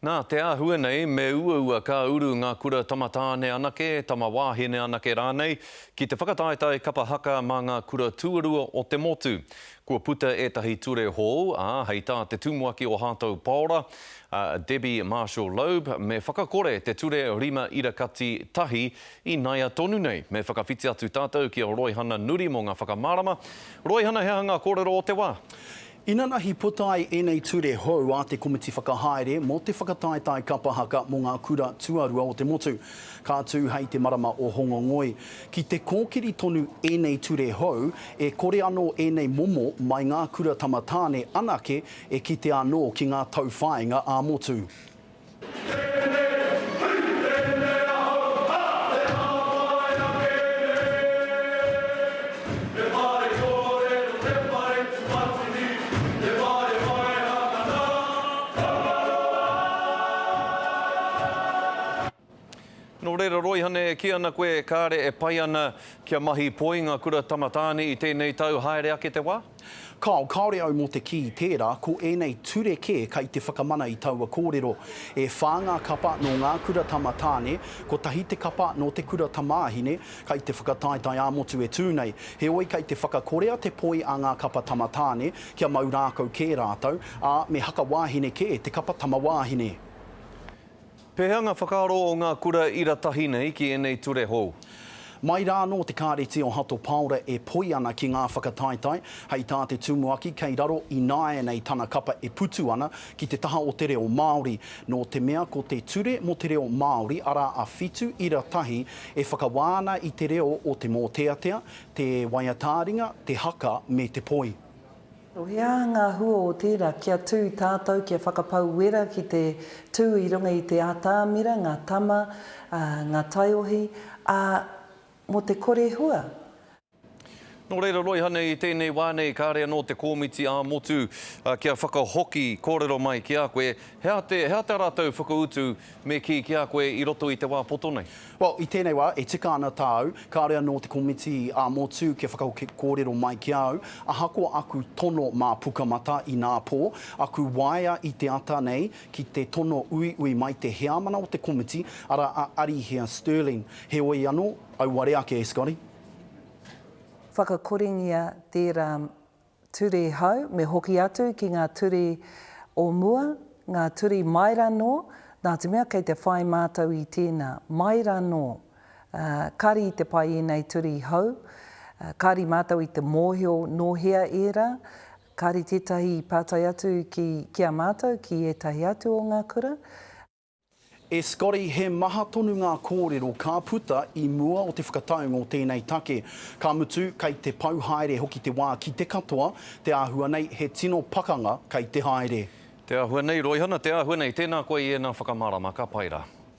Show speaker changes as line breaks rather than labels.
Nā te āhua nei, me uaua ka uru ngā kura tama tāne anake, tama wāhine anake rānei, ki te whakataetae kapa haka mā ngā kura tuarua o te motu. Kua puta ētahi ture hou, ā, hei tā te tumuaki o Hātou Paora, a Debbie Marshall-Loeb, me whakakore te ture rima ira kati tahi i naia tonu nei. Me whakawhiti atu tātou ki a Roihana Nuri mō ngā whakamārama. Roihana, he aha ngā kōrero o te wā?
Inanahi puta ai ēnei ture hou a te komiti whakahaere mō te whakataetae kapa haka mō ngā kura tuarua o te motu. Ka tū hei te marama o Hongongoi. Ki te kōkiri tonu ēnei ture hou, e kore anō ēnei momo mai ngā kura tama tāne anake e kitea anō ki ngā tauwhāinga ā-motu.
Nō reira Roihane e kī ana koe kāre e pai ana kia mahi poi ngā kura tama tāne i tēnei tau haere ake te wā?
Kāo, kāore au mō te kī i tērā, ko ēnei ture kē kai te whakamana i taua kōrero. E whā ngā kapa nō ngā kura tama tāne, kotahi te kapa nō te kura tamāhine, kai te whakataetae ā-motu e tū nei. Heoi kai te whakakorea te poi a ngā kapa tama tāne, kia mau rākau kē rātou, ā, me haka wāhine kē te kapa tama wāhine.
Pēhea ngā whakaaro o ngā kura ira tahi nei ki ēnei ture hou?
Mai rā anō te Kāreti o Hato Paora e poi ana ki ngā whakataetae, hei tā te tumuaki kei raro ināianei tana kapa e putu ana ki te taha o te reo Māori. Nō te mea ko te ture mō te reo Māori, arā a 71 e whakawā ana i te reo o te mōteatea, te waiatāringa, te haka me te poi.
He aha ngā hua o tērā? Kia tū tātou, kia whakapau wera ki te tū i runga i te atamira, ngā tama, ngā taiohi, ā, mō te kore hua.
Nō reira, Roihane, i tēnei wā nei, kāre anō te kōmiti ā-motu kia whakahoki kōrero mai ki a koe, he aha te, he aha tā rātou whakautu me kī ki a koe i roto i te wā poto nei?
Well, i tēnei wā, e tika ana tāu, kāore anō te komiti ā-motu kia whakahoki kōrero mai ki a au, ahakoa aku tono mā Pukamata inā pō, aku waea i te ata nei ki te tono uiui mai te heamana o te komiti, arā a Arihia Stirling. Heoi anō, auare ake e Scotty.
Whakakorengia tērā ture hou, me hoki atu ki ngā ture o mua, ngā ture mai ranō, nā te mea kei te whai mātou i tēnā, mai ranō. Kāre i te pai ēnei ture hou, kāre mātou i te mōhio nō hea ērā, kāre tētahi i pātai atu ki, ki a mātou, ki ētahi atu o ngā kura.
E Scotty, he maha tonu ngā kōrero ka puta i mua o te whakataunga o tēnei take. Ka mutu, kei te pau haere hoki te wā ki te katoa, te āhua nei he tino pakanga kei te haere.
Te āhua nei, Roihana, te āhua nei, tēnā koe i ēnā whakamārama, ka pai rā.